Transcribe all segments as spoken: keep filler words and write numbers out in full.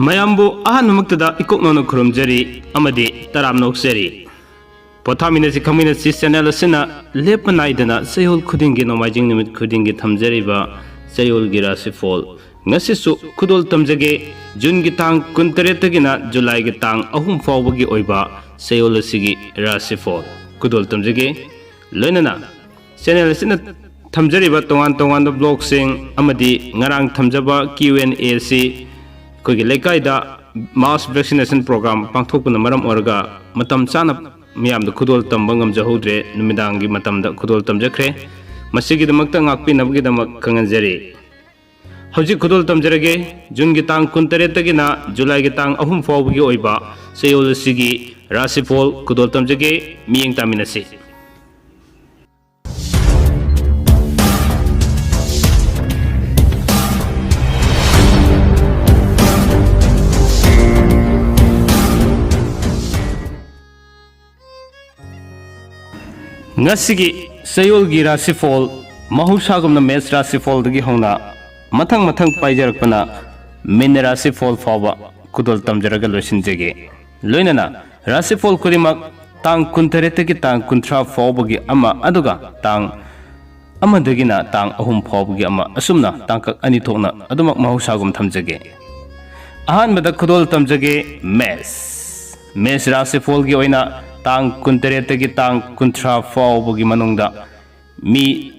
ꯃꯌꯥꯝꯕꯨ ꯑꯍꯥꯟꯕꯃꯛꯇꯗ ꯏꯀꯣꯛ ꯅꯧꯅ ꯈꯨꯔꯨꯝꯖꯔꯤ ꯑꯃꯗꯤ ꯇꯔꯥꯝꯅ ꯑꯣꯛꯆꯔꯤ꯫ ꯄꯣꯊꯥꯃꯤꯟꯅꯁꯤ ꯈꯪꯃꯤꯟꯅꯁꯤ ꯆꯦꯅꯦꯜ ꯑꯁꯤꯅ ꯂꯦꯞꯄ ꯅꯥꯏꯗꯅ ꯆꯌꯣꯜ ꯈꯨꯗꯤꯡꯒꯤ, ꯅꯣꯡꯃꯥꯏꯖꯤꯡ ꯅꯨꯃꯤꯠ ꯈꯨꯗꯤꯡꯒꯤ ꯊꯝꯖꯔꯤꯕ ꯆꯌꯣꯜꯒꯤ ꯔꯥꯁꯤꯐꯣꯜ꯫ ꯉꯁꯤꯁꯨ ꯈꯨꯗꯣꯜ ꯇꯝꯖꯒꯦ, ꯖꯨꯟꯒꯤ ꯇꯥꯡ ꯀꯨꯟꯇꯔꯦꯠꯇꯒꯤꯅ ꯖꯨꯂꯥꯏꯒꯤ ꯇꯥꯡ ꯑꯍꯨꯝ ꯐꯥꯎꯕꯒꯤ ꯑꯣꯏꯕ ꯆꯌꯣꯜ ꯑꯁꯤꯒꯤ ꯔꯥꯁꯤꯐꯣꯜ ꯈꯨꯗꯣꯜ ꯇꯝꯖꯒꯦ꯫ ꯂꯣꯏꯅꯅ ꯆꯦꯅꯦꯜ ꯑꯁꯤꯅ ꯊꯝꯖꯔꯤꯕ ꯇꯣꯉꯥꯟ ꯇꯣꯉꯥꯟꯕ ꯕ꯭ꯂꯣꯒꯁꯤꯡ ꯑꯃꯗꯤ ꯉꯔꯥꯡ ꯊꯝꯖꯕ Q and A ꯑꯁꯤ ꯑꯩꯈꯣꯏꯒꯤ ꯂꯩꯀꯥꯏꯗ mass vaccination program ꯄꯥꯡꯊꯣꯛꯄꯅ ꯃꯔꯝ ꯑꯣꯏꯔꯒ ꯃꯇꯝ ꯆꯥꯅ ꯃꯤꯌꯥꯝꯗ ꯈꯨꯗꯣꯜ ꯇꯝꯕ ꯉꯝꯖꯍꯧꯗ꯭ꯔꯦ꯫ ꯅꯨꯃꯤꯗꯥꯡꯒꯤ ꯃꯇꯝꯗ ꯈꯨꯗꯣꯜ ꯇꯝꯖꯈ꯭ꯔꯦ꯫ ꯃꯁꯤꯒꯤꯗꯃꯛꯇ ꯉꯥꯛꯄꯤꯅꯕꯒꯤꯗꯃꯛ ꯈꯪꯍꯟꯖꯔꯤ꯫ ꯍꯧꯖꯤꯛ ꯈꯨꯗꯣꯜ ꯇꯝꯖꯔꯒꯦ꯫ ꯖꯨꯟꯒꯤ ꯇꯥꯡ ꯀꯨꯟꯇꯔꯦꯠꯇꯒꯤꯅ ꯖꯨꯂꯥꯏꯒꯤ ꯇꯥꯡ ꯑꯍꯨꯝ ꯐꯥꯎꯕꯒꯤ ꯑꯣꯏꯕ ꯆꯌꯣꯜ ꯑꯁꯤꯒꯤ ꯔꯥꯁꯤꯐꯣꯜ ꯈꯨꯗꯣꯜ ꯇꯝꯖꯒꯦ꯫ ꯃꯤꯠꯌꯦꯡ ꯇꯥꯃꯤꯟꯅꯁꯤ꯫ ꯉꯁꯤꯒꯤ ꯆꯌꯣꯜꯒꯤ ꯔꯥꯁꯤꯐꯣꯜ ꯃꯍꯧꯁꯥꯒꯨꯝꯅ ꯃꯦꯁ ꯔꯥꯁꯤꯐꯣꯜꯗꯒꯤ ꯍꯧꯅ ꯃꯊꯪ ꯃꯊꯪ ꯄꯥꯏꯖꯔꯛꯄꯅ ꯃꯤꯟ ꯔꯥꯁꯤꯐꯣꯜ ꯐꯥꯎꯕ ꯈꯨꯗꯣꯜ ꯇꯝꯖꯔꯒ ꯂꯣꯏꯁꯤꯟꯖꯒꯦ꯫ ꯂꯣꯏꯅꯅ ꯔꯥꯁꯤꯐꯣꯜ ꯈꯨꯗꯤꯡꯃꯛ ꯇꯥꯡ ꯀꯨꯟꯇꯔꯦꯠꯇꯒꯤ ꯇꯥꯡ ꯀꯨꯟꯊ꯭ꯔꯥ ꯐꯥꯎꯕꯒꯤ ꯑꯃ, ꯑꯗꯨꯒ ꯇꯥꯡ ꯑꯃꯗꯒꯤꯅ ꯇꯥꯡ ꯑꯍꯨꯝ ꯐꯥꯎꯕꯒꯤ ꯑꯃ, ꯑꯁꯨꯝꯅ ꯇꯥꯡꯀꯛ ꯑꯅꯤ ꯊꯣꯛꯅ ꯑꯗꯨꯃꯛ ꯃꯍꯧꯁꯥꯒꯨꯝ ꯊꯝꯖꯒꯦ꯫ ꯑꯍꯥꯟꯕꯗ ꯈꯨꯗꯣꯜ ꯇꯝꯖꯒꯦ ꯃꯦꯁ꯫ ꯃꯦꯁ ꯔꯥꯁꯤꯐꯣꯜꯒꯤ ꯑꯣꯏꯅ ꯇꯥꯡ ꯀꯨꯟꯇꯔꯦꯠꯇꯒꯤ ꯇꯥꯡ ꯀꯨꯟꯊ꯭ꯔꯥ ꯐꯥꯎꯕꯒꯤ ꯃꯅꯨꯡꯗ ꯃꯤ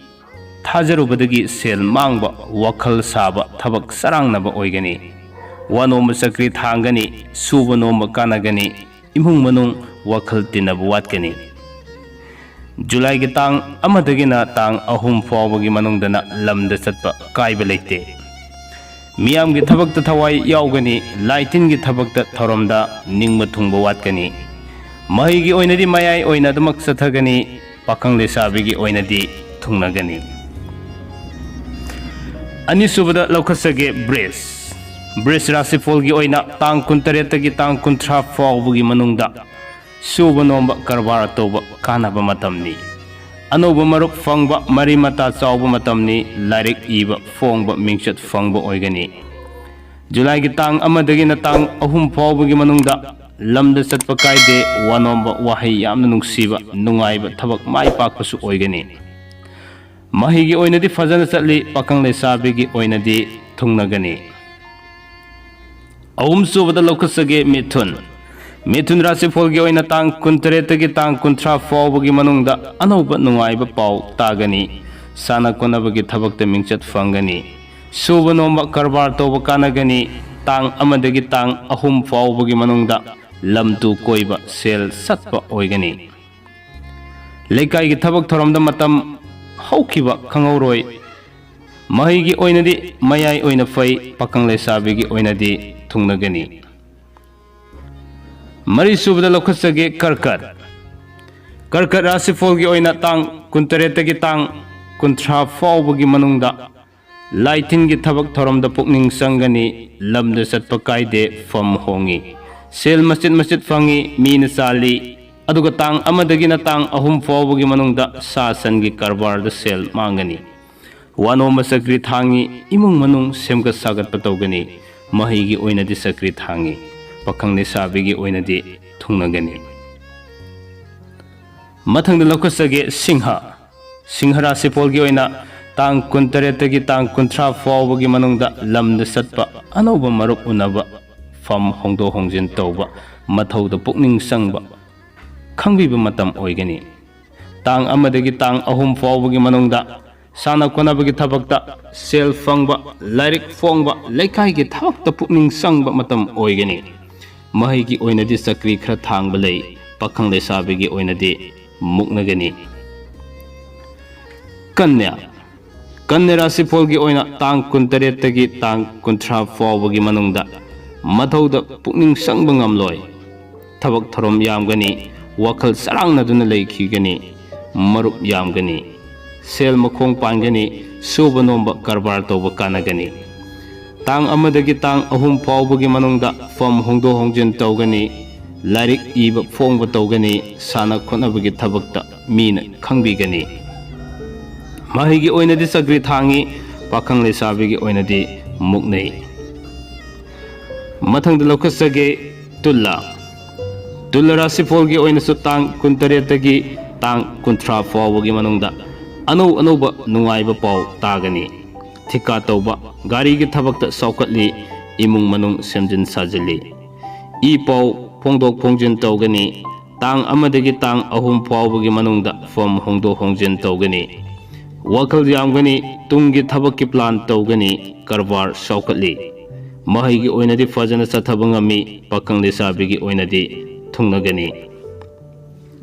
ꯊꯥꯖꯔꯨꯕꯗꯒꯤ ꯁꯦꯜ ꯃꯥꯡꯕ, ꯋꯥꯈꯜ ꯁꯥꯕ, ꯊꯕꯛ ꯆꯔꯥꯡꯅꯕ ꯑꯣꯏꯒꯅꯤ꯫ ꯋꯥ ꯅꯣꯝꯕ ꯆꯀ꯭ꯔꯤ ꯊꯥꯡꯒꯅꯤ, ꯁꯨꯕ ꯅꯣꯝꯕ ꯀꯥꯟꯅꯒꯅꯤ, ꯏꯃꯨꯡ ꯃꯅꯨꯡ ꯋꯥꯈꯜ ꯇꯤꯟꯅꯕ ꯋꯥꯠꯀꯅꯤ꯫ ꯖꯨꯂꯥꯏꯒꯤ ꯇꯥꯡ ꯑꯃꯗꯒꯤꯅ ꯇꯥꯡ ꯑꯍꯨꯝ ꯐꯥꯎꯕꯒꯤ ꯃꯅꯨꯡꯗꯅ ꯂꯝꯗ ꯆꯠꯄ ꯀꯥꯏꯕ ꯂꯩꯇꯦ꯫ ꯃꯤꯌꯥꯝꯒꯤ ꯊꯕꯛꯇ ꯊꯋꯥꯏ ꯌꯥꯎꯒꯅꯤ, ꯂꯥꯏ ꯇꯤꯟꯒꯤ ꯊꯕꯛꯇ ꯊꯧꯔꯝꯗ ꯅꯤꯡꯕ ꯊꯨꯡꯕ ꯋꯥꯠꯀꯅꯤ꯫ ꯃꯍꯩꯒꯤ ꯑꯣꯏꯅꯗꯤ ꯃꯌꯥꯏ ꯑꯣꯏꯅ ꯑꯗꯨꯃꯛ ꯆꯠꯊꯒꯅꯤ, ꯄꯥꯈꯪ ꯂꯩꯁꯥꯕꯤꯒꯤ ꯑꯣꯏꯅꯗꯤ ꯊꯨꯡꯅꯒꯅꯤ꯫ ꯑꯅꯤꯁꯨꯕꯗ ꯂꯧꯈꯠꯆꯒꯦ ꯕ꯭ꯔꯤꯖ꯫ ꯕ꯭ꯔꯤꯖ ꯔꯥꯁꯤꯐꯣꯜꯒꯤ ꯑꯣꯏꯅ ꯇꯥꯡ ꯀꯨꯟꯇꯔꯦꯠꯇꯒꯤ ꯇꯥꯡ ꯀꯨꯟꯊ꯭ꯔꯥ ꯐꯥꯎꯕꯒꯤ ꯃꯅꯨꯡꯗ ꯁꯨꯕ ꯅꯣꯝꯕ ꯀꯔꯕꯥꯔ ꯇꯧꯕ ꯀꯥꯟꯅꯕ ꯃꯇꯝꯅꯤ꯫ ꯑꯅꯧꯕ ꯃꯔꯨꯞ ꯐꯪꯕ, ꯃꯔꯤ ꯃꯇꯥ ꯆꯥꯎꯕ ꯃꯇꯝꯅꯤ꯫ ꯂꯥꯏꯔꯤꯛ ꯏꯕ ꯐꯣꯡꯕ, ꯃꯤꯡꯆꯠ ꯐꯪꯕ ꯑꯣꯏꯒꯅꯤ꯫ ꯖꯨꯂꯥꯏꯒꯤ ꯇꯥꯡ ꯑꯃꯗꯒꯤꯅ ꯇꯥꯡ ꯑꯍꯨꯝ ꯐꯥꯎꯕꯒꯤ ꯃꯅꯨꯡꯗ ꯂꯝꯗ ꯆꯠꯄ ꯀꯥꯏꯗꯦ, ꯋꯥꯅꯣꯝꯕ, ꯋꯥꯍꯩ ꯌꯥꯝꯅ ꯅꯨꯡꯁꯤꯕ, ꯅꯨꯡꯉꯥꯏꯕ, ꯊꯕꯛ ꯃꯥꯏ ꯄꯥꯛꯄꯁꯨ ꯑꯣꯏꯒꯅꯤ꯫ ꯃꯍꯩꯒꯤ ꯑꯣꯏꯅꯗꯤ ꯐꯖꯅ ꯆꯠꯂꯤ, ꯄꯥꯈꯪ ꯂꯩꯁꯥꯕꯤꯒꯤ ꯑꯣꯏꯅꯗꯤ ꯊꯨꯡꯅꯒꯅꯤ꯫ ꯑꯍꯨꯝꯁꯨꯕꯗ ꯂꯧꯈꯠꯆꯒꯦ ꯃꯤꯊꯨꯟ꯫ ꯃꯤꯊꯨꯟ ꯔꯥꯁꯤꯐꯣꯜꯒꯤ ꯑꯣꯏꯅ ꯇꯥꯡ ꯀꯨꯟꯇꯔꯦꯠꯇꯒꯤ ꯇꯥꯡ ꯀꯨꯟꯊ꯭ꯔꯥ ꯐꯥꯎꯕꯒꯤ ꯃꯅꯨꯡꯗ ꯑꯅꯧꯕ ꯅꯨꯡꯉꯥꯏꯕ ꯄꯥꯎ ꯇꯥꯒꯅꯤ꯫ ꯁꯥꯟꯅ ꯈꯣꯠꯅꯕꯒꯤ ꯊꯕꯛꯇ ꯃꯤꯡꯆꯠ ꯐꯪꯒꯅꯤ꯫ ꯁꯨꯕ ꯅꯣꯝꯕ ꯀꯔꯕꯥꯔ ꯇꯧꯕ ꯀꯥꯟꯅꯒꯅꯤ꯫ ꯇꯥꯡ ꯑꯃꯗꯒꯤ ꯇꯥꯡ ꯑꯍꯨꯝ ꯐꯥꯎꯕꯒꯤ ꯃꯅꯨꯡꯗ ꯂꯝ ꯇꯨ ꯀꯣꯏꯕ ꯁꯦꯜ ꯆꯠꯄ ꯑꯣꯏꯒꯅꯤ꯫ ꯂꯩꯀꯥꯏꯒꯤ ꯊꯕꯛ ꯊꯧꯔꯝꯗ ꯃꯇꯝ ꯍꯧꯈꯤꯕ ꯈꯪꯍꯧꯔꯣꯏ꯫ ꯃꯍꯩꯒꯤ ꯑꯣꯏꯅꯗꯤ ꯃꯌꯥꯏ ꯑꯣꯏꯅ ꯐꯩ, ꯄꯥꯈꯪ ꯂꯩꯁꯥꯕꯤꯒꯤ ꯑꯣꯏꯅꯗꯤ ꯊꯨꯡꯅꯒꯅꯤ꯫ ꯃꯔꯤꯁꯨꯕꯗ ꯂꯧꯈꯠꯆꯒꯦ ꯀꯔꯀꯠ꯫ ꯀꯔꯀꯠ ꯔꯥꯁꯤꯐꯣꯜꯒꯤ ꯑꯣꯏꯅ ꯇꯥꯡ ꯀꯨꯟꯇꯔꯦꯠꯇꯒꯤ ꯇꯥꯡ ꯀꯨꯟꯊ꯭ꯔꯥ ꯐꯥꯎꯕꯒꯤ ꯃꯅꯨꯡꯗ ꯂꯥꯏ ꯇꯤꯟꯒꯤ ꯊꯕꯛ ꯊꯧꯔꯝꯗ ꯄꯨꯛꯅꯤꯡ ꯆꯪꯒꯅꯤ, ꯂꯝꯗ ꯆꯠꯄ ꯀꯥꯏꯗꯦ, ꯐꯝ ꯍꯣꯡꯉꯤ, ꯁꯦꯜ ꯃꯆꯤꯠ ꯃꯆꯤꯠ ꯐꯪꯉꯤ, ꯃꯤꯅ ꯆꯥꯜꯂꯤ꯫ ꯑꯗꯨꯒ ꯇꯥꯡ ꯑꯃꯗꯒꯤꯅ ꯇꯥꯡ ꯑꯍꯨꯝ ꯐꯥꯎꯕꯒꯤ ꯃꯅꯨꯡꯗ ꯁꯥ ꯁꯟꯒꯤ ꯀꯔꯕꯥꯔꯗ ꯁꯦꯜ ꯃꯥꯡꯒꯅꯤ꯫ ꯋꯥꯅꯣꯝꯕ ꯆꯀ꯭ꯔꯤ ꯊꯥꯡꯉꯤ, ꯏꯃꯨꯡ ꯃꯅꯨꯡ ꯁꯦꯝꯒꯠ ꯁꯥꯒꯠꯄ ꯇꯧꯒꯅꯤ꯫ ꯃꯍꯩꯒꯤ ꯑꯣꯏꯅꯗꯤ ꯆꯀ꯭ꯔꯤ ꯊꯥꯡꯉꯤ, ꯄꯥꯈꯪ ꯂꯩꯁꯥꯕꯤꯒꯤ ꯑꯣꯏꯅꯗꯤ ꯊꯨꯡꯅꯒꯅꯤ꯫ ꯃꯊꯪꯗ ꯂꯧꯈꯠꯆꯒꯦ ꯁꯤꯡꯍ꯫ ꯁꯤꯡꯍ ꯔꯥꯁꯤꯐꯣꯜꯒꯤ ꯑꯣꯏꯅ ꯇꯥꯡ ꯀꯨꯟꯇꯔꯦꯠꯇꯒꯤ ꯇꯥꯡ ꯀꯨꯟꯊ꯭ꯔꯥ ꯐꯥꯎꯕꯒꯤ ꯃꯅꯨꯡꯗ ꯂꯝꯗ ꯆꯠꯄ, ꯑꯅꯧꯕ ꯃꯔꯨꯞ ꯎꯅꯕ, ꯐꯝ ꯍꯣꯡꯗꯣꯛ ꯍꯣꯡꯖꯤꯟ ꯇꯧꯕ, ꯃꯊꯧꯗ ꯄꯨꯛꯅꯤꯡ ꯆꯪꯕ, ꯈꯪꯕꯤꯕ ꯃꯇꯝ ꯑꯣꯏꯒꯅꯤ꯫ ꯇꯥꯡ ꯑꯃꯗꯒꯤ ꯇꯥꯡ ꯑꯍꯨꯝ ꯐꯥꯎꯕꯒꯤ ꯃꯅꯨꯡꯗ ꯁꯥꯟꯅ ꯈꯣꯠꯅꯕꯒꯤ ꯊꯕꯛꯇ ꯁꯦꯜ ꯐꯪꯕ, ꯂꯥꯏꯔꯤꯛ ꯐꯣꯡꯕ, ꯂꯩꯀꯥꯏꯒꯤ ꯊꯕꯛꯇ ꯄꯨꯛꯅꯤꯡ ꯆꯪꯕ ꯃꯇꯝ ꯑꯣꯏꯒꯅꯤ꯫ ꯃꯍꯩꯒꯤ ꯑꯣꯏꯅꯗꯤ ꯆꯀ꯭ꯔꯤ ꯈꯔ ꯊꯥꯡꯕ ꯂꯩ, ꯄꯥꯈꯪ ꯂꯩꯁꯥꯕꯤꯒꯤ ꯑꯣꯏꯅꯗꯤ ꯃꯨꯛꯅꯒꯅꯤ꯫ ꯀꯟꯌꯥ꯫ ꯀꯟꯌꯥ ꯔꯥꯁꯤꯐꯣꯜꯒꯤ ꯑꯣꯏꯅ ꯇꯥꯡ ꯀꯨꯟꯇꯔꯦꯠꯇꯒꯤ ꯇꯥꯡ ꯀꯨꯟꯊ꯭ꯔꯥ ꯐꯥꯎꯕꯒꯤ ꯃꯅꯨꯡꯗ ꯃꯊꯧꯗ ꯄꯨꯛꯅꯤꯡ ꯆꯪꯕ ꯉꯝꯂꯣꯏ꯫ ꯊꯕꯛ ꯊꯧꯔꯝ ꯌꯥꯝꯒꯅꯤ, ꯋꯥꯈꯜ ꯆꯔꯥꯡꯅꯗꯨꯅ ꯂꯩꯈꯤꯒꯅꯤ, ꯃꯔꯨꯞ ꯌꯥꯝꯒꯅꯤ, ꯁꯦꯜ ꯃꯈꯣꯡ ꯄꯥꯟꯒꯅꯤ, ꯁꯨꯕ ꯅꯣꯝꯕ ꯀꯔꯕꯥꯔ ꯇꯧꯕ ꯀꯥꯟꯅꯒꯅꯤ꯫ ꯇꯥꯡ ꯑꯃꯗꯒꯤ ꯇꯥꯡ ꯑꯍꯨꯝ ꯐꯥꯎꯕꯒꯤ ꯃꯅꯨꯡꯗ ꯐꯝ ꯍꯣꯡꯗꯣꯛ ꯍꯣꯡꯖꯤꯟ ꯇꯧꯒꯅꯤ, ꯂꯥꯏꯔꯤꯛ ꯏꯕ ꯐꯣꯡꯕ ꯇꯧꯒꯅꯤ, ꯁꯥꯟꯅ ꯈꯣꯠꯅꯕꯒꯤ ꯊꯕꯛꯇ ꯃꯤꯅ ꯈꯪꯕꯤꯒꯅꯤ꯫ ꯃꯍꯩꯒꯤ ꯑꯣꯏꯅꯗꯤ ꯆꯀ꯭ꯔꯤ ꯊꯥꯡꯉꯤ, ꯄꯥꯈꯪ ꯂꯩꯁꯥꯕꯤꯒꯤ ꯑꯣꯏꯅꯗꯤ ꯃꯨꯛꯅꯩ꯫ ꯃꯊꯪꯗ ꯂꯧꯈꯠꯆꯒꯦ, ꯇꯨꯂꯥ꯫ ꯇꯨꯂꯥ ꯔꯥꯁꯤꯐꯣꯜꯒꯤ ꯑꯣꯏꯅꯁꯨ ꯇꯥꯡ ꯀꯨꯟꯇꯔꯦꯠꯇꯒꯤ ꯇꯥꯡ ꯀꯨꯟꯊ꯭ꯔꯥ ꯐꯥꯎꯕꯒꯤ ꯃꯅꯨꯡꯗ ꯑꯅꯧ ꯑꯅꯧꯕ ꯅꯨꯡꯉꯥꯏꯕ ꯄꯥꯎ ꯇꯥꯒꯅꯤ꯫ ꯊꯤꯀꯥ ꯇꯧꯕ, ꯒꯥꯔꯤꯒꯤ ꯊꯕꯛꯇ ꯆꯥꯎꯈꯠꯂꯤ, ꯏꯃꯨꯡ ꯃꯅꯨꯡ ꯁꯦꯝꯖꯤꯟ ꯁꯥꯖꯤꯜꯂꯤ꯫ ꯏ ꯄꯥꯎ ꯐꯣꯡꯗꯣꯛ ꯐꯣꯡꯖꯤꯟ ꯇꯧꯒꯅꯤ꯫ ꯇꯥꯡ ꯑꯃꯗꯒꯤ ꯇꯥꯡ ꯑꯍꯨꯝ ꯐꯥꯎꯕꯒꯤ ꯃꯅꯨꯡꯗ ꯐꯝ ꯍꯣꯡꯗꯣꯛ ꯍꯣꯡꯖꯤꯟ ꯇꯧꯒꯅꯤ꯫ ꯋꯥꯈꯜ ꯌꯥꯝꯒꯅꯤ, ꯇꯨꯡꯒꯤ ꯊꯕꯛꯀꯤ ꯄ꯭ꯂꯥꯟ ꯇꯧꯒꯅꯤ, ꯀꯔꯕꯥꯔ ꯆꯥꯎꯈꯠꯂꯤ꯫ ꯃꯍꯩꯒꯤ ꯑꯣꯏꯅꯗꯤ ꯐꯖꯅ ꯆꯠꯊꯕ ꯉꯝꯃꯤ, ꯄꯥꯈꯪ ꯂꯩꯁꯥꯕꯤꯒꯤ ꯑꯣꯏꯅꯗꯤ ꯊꯨꯡꯅꯒꯅꯤ꯫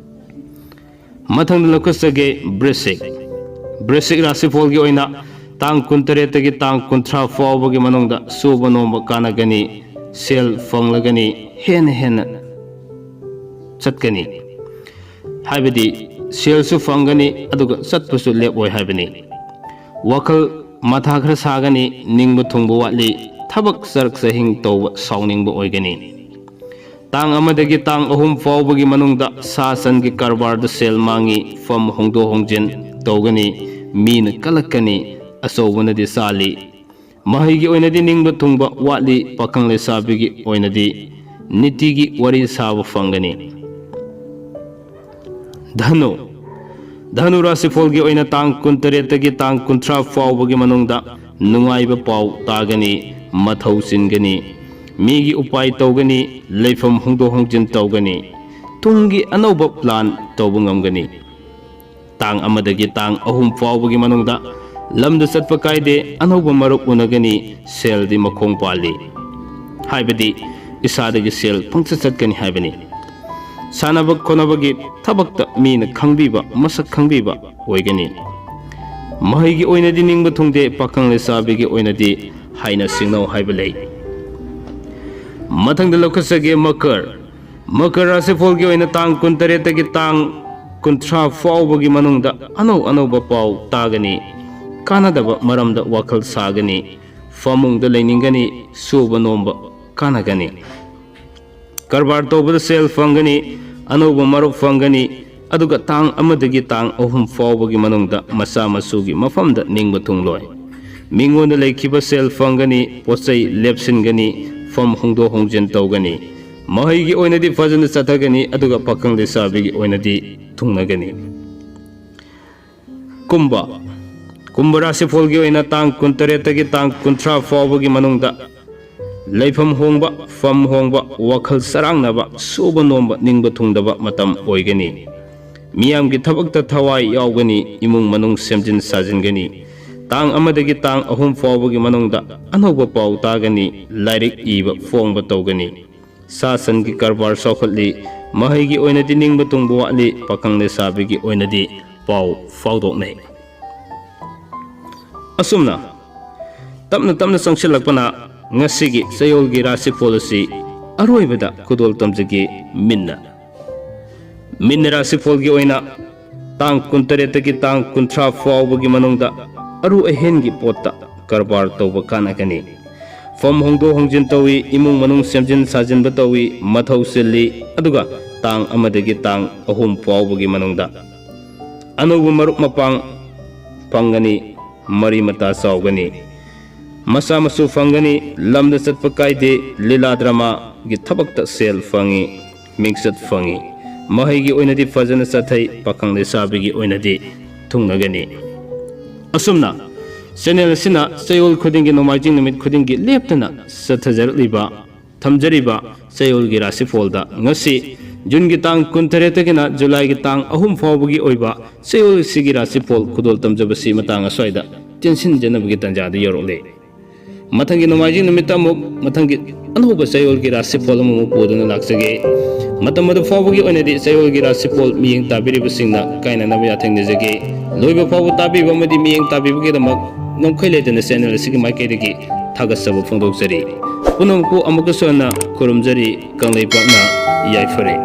ꯃꯊꯪꯗ ꯂꯧꯈꯠꯆꯒꯦ ꯕ꯭ꯔꯤꯁꯤꯛ꯫ ꯕ꯭ꯔꯤꯁꯤꯛ ꯔꯥꯁꯤꯐꯣꯜꯒꯤ ꯑꯣꯏꯅ ꯇꯥꯡ ꯀꯨꯟꯇꯔꯦꯠꯇꯒꯤ ꯇꯥꯡ ꯀꯨꯟꯊ꯭ꯔꯥ ꯐꯥꯎꯕꯒꯤ ꯃꯅꯨꯡꯗ ꯁꯨꯕ ꯅꯣꯝꯕ ꯀꯥꯟꯅꯒꯅꯤ, ꯁꯦꯜ ꯐꯪꯂꯒꯅꯤ, ꯍꯦꯟꯅ ꯍꯦꯟꯅ ꯆꯠꯀꯅꯤ꯫ ꯍꯥꯏꯕꯗꯤ ꯁꯦꯜꯁꯨ ꯐꯪꯒꯅꯤ, ꯑꯗꯨꯒ ꯆꯠꯄꯁꯨ ꯂꯦꯞꯑꯣꯏ ꯍꯥꯏꯕꯅꯤ꯫ ꯋꯥꯈꯜ ꯃꯊꯥ ꯈꯔ ꯁꯥꯒꯅꯤ, ꯅꯤꯡꯕ ꯊꯨꯡꯕ ꯋꯥꯠꯂꯤ, ꯊꯕꯛ ꯆꯔꯛ ꯆꯍꯤꯡ ꯇꯧꯕ ꯁꯥꯎꯅꯤꯡꯕ ꯑꯣꯏꯒꯅꯤ꯫ ꯇꯥꯡ ꯑꯃꯗꯒꯤ ꯇꯥꯡ ꯑꯍꯨꯝ ꯐꯥꯎꯕꯒꯤ ꯃꯅꯨꯡꯗ ꯁꯥ ꯁꯟꯒꯤ ꯀꯔꯕꯥꯔꯗ ꯁꯦꯜ ꯃꯥꯡꯉꯤ, ꯐꯝ ꯍꯣꯡꯗꯣꯛ ꯍꯣꯡꯖꯤꯟ ꯇꯧꯒꯅꯤ, ꯃꯤꯅ ꯀꯜꯂꯛꯀꯅꯤ, ꯑꯆꯧꯕꯅꯗꯤ ꯆꯥꯜꯂꯤ꯫ ꯃꯍꯩꯒꯤ ꯑꯣꯏꯅꯗꯤ ꯅꯤꯡꯕ ꯊꯨꯡꯕ ꯋꯥꯠꯂꯤ, ꯄꯥꯈꯪ ꯂꯩꯁꯥꯕꯤꯒꯤ ꯑꯣꯏꯅꯗꯤ ꯅꯤꯇꯤꯒꯤ ꯋꯥꯔꯤ ꯁꯥꯕ ꯐꯪꯒꯅꯤ꯫ ꯙꯅꯨ꯫ ꯙꯅꯨ ꯔꯥꯁꯤꯐꯣꯜꯒꯤ ꯑꯣꯏꯅ ꯇꯥꯡ ꯀꯨꯟꯇꯔꯦꯠꯇꯒꯤ ꯇꯥꯡ ꯀꯨꯟꯊ꯭ꯔꯥ ꯐꯥꯎꯕꯒꯤ ꯃꯅꯨꯡꯗ ꯅꯨꯡꯉꯥꯏꯕ ꯄꯥꯎ ꯇꯥꯒꯅꯤ, ꯃꯊꯧ ꯆꯤꯟꯒꯅꯤ, ꯃꯤꯒꯤ ꯎꯄꯥꯏ ꯇꯧꯒꯅꯤ, ꯂꯩꯐꯝ ꯍꯣꯡꯗꯣꯛ ꯍꯣꯡꯖꯤꯟ ꯇꯧꯒꯅꯤ, ꯇꯨꯡꯒꯤ ꯑꯅꯧꯕ ꯄ꯭ꯂꯥꯟ ꯇꯧꯕ ꯉꯝꯒꯅꯤ꯫ ꯇꯥꯡ ꯑꯃꯗꯒꯤ ꯇꯥꯡ ꯑꯍꯨꯝ ꯐꯥꯎꯕꯒꯤ ꯃꯅꯨꯡꯗ ꯂꯝꯗ ꯆꯠꯄ ꯀꯥꯏꯗꯦ, ꯑꯅꯧꯕ ꯃꯔꯨꯞ ꯎꯅꯒꯅꯤ, ꯁꯦꯜꯗꯤ ꯃꯈꯣꯡ ꯄꯥꯜꯂꯤ꯫ ꯍꯥꯏꯕꯗꯤ ꯏꯁꯥꯗꯒꯤ ꯁꯦꯜ ꯄꯪꯆꯠ ꯆꯠꯀꯅꯤ ꯍꯥꯏꯕꯅꯤ꯫ ꯁꯥꯟꯅꯕ ꯈꯣꯠꯅꯕꯒꯤ ꯊꯕꯛꯇ ꯃꯤꯅ ꯈꯪꯕꯤꯕ, ꯃꯁꯛ ꯈꯪꯕꯤꯕ ꯑꯣꯏꯒꯅꯤ꯫ ꯃꯍꯩꯒꯤ ꯑꯣꯏꯅꯗꯤ ꯅꯤꯡꯕ ꯊꯨꯡꯗꯦ, ꯄꯥꯈꯪ ꯂꯩꯁꯥꯕꯤꯒꯤ ꯑꯣꯏꯅꯗꯤ ꯍꯥꯏꯅ ꯁꯤꯡꯅꯧ ꯍꯥꯏꯕ ꯂꯩ꯫ ꯃꯊꯪꯗ ꯂꯧꯈꯠꯆꯒꯦ ꯃꯀꯔ꯫ ꯃꯀꯔ ꯔꯥꯁꯤꯐꯣꯜꯒꯤ ꯑꯣꯏꯅ ꯇꯥꯡ ꯀꯨꯟꯇꯔꯦꯠꯇꯒꯤ ꯇꯥꯡ ꯀꯨꯟꯊ꯭ꯔꯥ ꯐꯥꯎꯕꯒꯤ ꯃꯅꯨꯡꯗ ꯑꯅꯧ ꯑꯅꯧꯕ ꯄꯥꯎ ꯇꯥꯒꯅꯤ꯫ ꯀꯥꯟꯅꯗꯕ ꯃꯔꯝꯗ ꯋꯥꯈꯜ ꯁꯥꯒꯅꯤ꯫ ꯐꯃꯨꯡꯗ ꯂꯩꯅꯤꯡꯒꯅꯤ꯫ ꯁꯨꯕ ꯅꯣꯝꯕ ꯀꯥꯟꯅꯒꯅꯤ꯫ ꯀꯔꯕꯥꯔ ꯇꯧꯕꯗ ꯁꯦꯜ ꯐꯪꯒꯅꯤ꯫ ꯑꯅꯧꯕ ꯃꯔꯨꯞ ꯐꯪꯒꯅꯤ꯫ ꯑꯗꯨꯒ ꯇꯥꯡ ꯑꯃꯗꯒꯤ ꯇꯥꯡ ꯑꯍꯨꯝ ꯐꯥꯎꯕꯒꯤ ꯃꯅꯨꯡꯗ ꯃꯆꯥ ꯃꯁꯨꯒꯤ ꯃꯐꯝꯗ ꯅꯤꯡꯕ ꯊꯨꯡꯂꯣꯏ꯫ ꯃꯤꯉꯣꯟꯗ ꯂꯩꯈꯤꯕ ꯁꯦꯜ ꯐꯪꯒꯅꯤ꯫ ꯄꯣꯠ ꯆꯩ ꯂꯦꯞꯁꯤꯟꯒꯅꯤ꯫ ꯐꯝ ꯍꯣꯡꯗꯣꯛ ꯍꯣꯡꯖꯤꯟ ꯇꯧꯒꯅꯤ꯫ ꯃꯍꯩꯒꯤ ꯑꯣꯏꯅꯗꯤ ꯐꯖꯅ ꯆꯠꯊꯒꯅꯤ, ꯑꯗꯨꯒ ꯄꯥꯈꯪ ꯂꯩꯁꯥꯕꯤꯒꯤ ꯑꯣꯏꯅꯗꯤ ꯊꯨꯡꯅꯒꯅꯤ꯫ ꯀꯨꯝꯕ꯫ ꯀꯨꯝꯕ ꯔꯥꯁꯤꯐꯣꯜꯒꯤ ꯑꯣꯏꯅ ꯇꯥꯡ ꯀꯨꯟꯇꯔꯦꯠꯇꯒꯤ ꯇꯥꯡ ꯀꯨꯟꯊ꯭ꯔꯥ ꯐꯥꯎꯕꯒꯤ ꯃꯅꯨꯡꯗ ꯂꯩꯐꯝ ꯍꯣꯡꯕ, ꯐꯝ ꯍꯣꯡꯕ, ꯋꯥꯈꯜ ꯆꯔꯥꯡꯅꯕ, ꯁꯨꯕ ꯅꯣꯝꯕ ꯅꯤꯡꯕ ꯊꯨꯡꯗꯕ ꯃꯇꯝ ꯑꯣꯏꯒꯅꯤ꯫ ꯃꯤꯌꯥꯝꯒꯤ ꯊꯕꯛꯇ ꯊꯋꯥꯏ ꯌꯥꯎꯒꯅꯤ, ꯏꯃꯨꯡ ꯃꯅꯨꯡ ꯁꯦꯝꯖꯤꯟ ꯁꯥꯖꯤꯟꯒꯅꯤ꯫ ꯇꯥꯡ ꯑꯃꯗꯒꯤ ꯇꯥꯡ ꯑꯍꯨꯝ ꯐꯥꯎꯕꯒꯤ ꯃꯅꯨꯡꯗ ꯑꯅꯧꯕ ꯄꯥꯎ ꯇꯥꯒꯅꯤ, ꯂꯥꯏꯔꯤꯛ ꯏꯕ ꯐꯣꯡꯕ ꯇꯧꯒꯅꯤ꯫ ꯁꯥ ꯁꯟꯒꯤ ꯀꯔꯕꯥꯔ ꯆꯥꯎꯈꯠꯂꯤ, ꯃꯍꯩꯒꯤ ꯑꯣꯏꯅꯗꯤ ꯅꯤꯡꯕ ꯊꯨꯡꯕ ꯋꯥꯠꯂꯤ, ꯄꯥꯈꯪ ꯂꯩꯁꯥꯕꯤꯒꯤ ꯑꯣꯏꯅꯗꯤ ꯄꯥꯎ ꯐꯥꯎꯗꯣꯛꯅꯩ꯫ ꯑꯁꯨꯝꯅ ꯇꯞꯅ ꯇꯞꯅ ꯆꯪꯁꯤꯜꯂꯛꯄꯅ ꯉꯁꯤꯒꯤ ꯆꯌꯣꯜꯒꯤ ꯔꯥꯁꯤꯐꯣꯜ ꯑꯁꯤ ꯑꯔꯣꯏꯕꯗ ꯈꯨꯗꯣꯜ ꯇꯝꯖꯒꯦ꯫ ꯃꯤꯟꯅ꯫ ꯃꯤꯟꯅ ꯔꯥꯁꯤꯐꯣꯜꯒꯤ ꯑꯣꯏꯅ ꯇꯥꯡ ꯀꯨꯟꯇꯔꯦꯠꯇꯒꯤ ꯇꯥꯡ ꯀꯨꯟꯊ꯭ꯔꯥ ꯐꯥꯎꯕꯒꯤ ꯃꯅꯨꯡꯗ ꯑꯔꯨ ꯑꯍꯦꯟꯒꯤ ꯄꯣꯠꯇ ꯀꯔꯕꯥꯔ ꯇꯧꯕ ꯀꯥꯟꯅꯒꯅꯤ꯫ ꯐꯝ ꯍꯣꯡꯗꯣꯛ ꯍꯣꯡꯖꯤꯟ ꯇꯧꯏ, ꯏꯃꯨꯡ ꯃꯅꯨꯡ ꯁꯦꯝꯖꯤꯟ ꯁꯥꯖꯤꯟꯕ ꯇꯧꯏ, ꯃꯊꯧ ꯆꯤꯜꯂꯤ, ꯑꯗꯨꯒ ꯇꯥꯡ ꯑꯃꯗꯒꯤ ꯇꯥꯡ ꯑꯍꯨꯝ ꯐꯥꯎꯕꯒꯤ ꯃꯅꯨꯡꯗ ꯑꯅꯧꯕ ꯃꯔꯨꯞ ꯃꯄꯥꯡ ꯐꯪꯒꯅꯤ, ꯃꯔꯤ ꯃꯇꯥ ꯆꯥꯎꯒꯅꯤ, ꯃꯆꯥ ꯃꯁꯨ ꯐꯪꯒꯅꯤ, ꯂꯝꯗ ꯆꯠꯄ ꯀꯥꯏꯗꯦ, ꯂꯤꯂꯥ ꯗ꯭ꯔꯃꯥꯒꯤ ꯊꯕꯛꯇ ꯁꯦꯜ ꯐꯪꯏ, ꯃꯤꯡꯆꯠ ꯐꯪꯏ꯫ ꯃꯍꯩꯒꯤ ꯑꯣꯏꯅꯗꯤ ꯐꯖꯅ ꯆꯠꯊꯩ, ꯄꯥꯈꯪ ꯂꯩꯁꯥꯕꯤꯒꯤ ꯑꯣꯏꯅꯗꯤ ꯊꯨꯡꯅꯒꯅꯤ꯫ ꯑꯁꯨꯝꯅ ꯆꯦꯅꯦꯜ ꯑꯁꯤꯅ ꯆꯌꯣꯜ ꯈꯨꯗꯤꯡꯒꯤ ꯅꯣꯡꯃꯥꯏꯖꯤꯡ ꯅꯨꯃꯤꯠ ꯈꯨꯗꯤꯡꯒꯤ ꯂꯦꯞꯇꯅ ꯆꯠꯊꯖꯔꯛꯂꯤꯕ, ꯊꯝꯖꯔꯤꯕ ꯆꯌꯣꯜꯒꯤ ꯔꯥꯁꯤꯐꯣꯜꯗ ꯉꯁꯤ ꯖꯨꯟꯒꯤ ꯇꯥꯡ ꯀꯨꯟꯇꯔꯦꯠꯇꯒꯤꯅ ꯖꯨꯂꯥꯏꯒꯤ ꯇꯥꯡ ꯑꯍꯨꯝ ꯐꯥꯎꯕꯒꯤ ꯑꯣꯏꯕ ꯆꯌꯣꯜ ꯑꯁꯤꯒꯤ ꯔꯥꯁꯤꯐꯣꯜ ꯈꯨꯗꯣꯜ ꯇꯝꯖꯕꯁꯤ ꯃꯇꯥꯡ ꯑꯁ꯭ꯋꯥꯏꯗ ꯇꯦꯟꯁꯤꯟꯖꯅꯕꯒꯤ ꯇꯥꯟꯖꯥꯗꯨ ꯌꯧꯔꯛꯂꯦ꯫ ꯃꯊꯪꯒꯤ ꯅꯣꯡꯃꯥꯏꯖꯤꯡ ꯅꯨꯃꯤꯠꯇ ꯑꯃꯨꯛ ꯃꯊꯪꯒꯤ ꯑꯅꯧꯕ ꯆꯌꯣꯜꯒꯤ ꯔꯥꯁꯤꯐꯣꯜ ꯑꯃꯃꯨꯛ ꯄꯨꯗꯨꯅ ꯂꯥꯛꯆꯒꯦ꯫ ꯃꯇꯝ ꯑꯗꯨ ꯐꯥꯎꯕꯒꯤ ꯑꯣꯏꯅꯗꯤ ꯆꯌꯣꯜꯒꯤ ꯔꯥꯁꯤꯐꯣꯜ ꯃꯤꯠꯌꯦꯡ ꯇꯥꯕꯤꯔꯤꯕꯁꯤꯡꯅ ꯀꯥꯏꯅꯅꯕ ꯌꯥꯊꯪ ꯅꯤꯖꯒꯦ꯫ ꯂꯣꯏꯕ ꯐꯥꯎꯕ ꯇꯥꯕꯤꯕ ꯑꯃꯗꯤ ꯃꯤꯠꯌꯦꯡ ꯇꯥꯕꯤꯕꯒꯤꯗꯃꯛ ꯉꯝꯈꯩ ꯂꯩꯇꯅ ꯆꯦꯅꯦꯜ ꯑꯁꯤꯒꯤ ꯃꯥꯏꯀꯩꯗꯒꯤ ꯊꯥꯒꯠꯆꯕ ꯐꯣꯡꯗꯣꯛꯆꯔꯤ꯫ ꯄꯨꯝꯅꯃꯛꯄꯨ ꯑꯃꯨꯛꯀꯁꯨ ꯍꯟꯅ ꯈꯨꯔꯨꯝꯖꯔꯤ꯫ ꯀꯪꯂꯩꯄꯥꯛꯅ ꯌꯥꯏꯐꯔꯦ꯫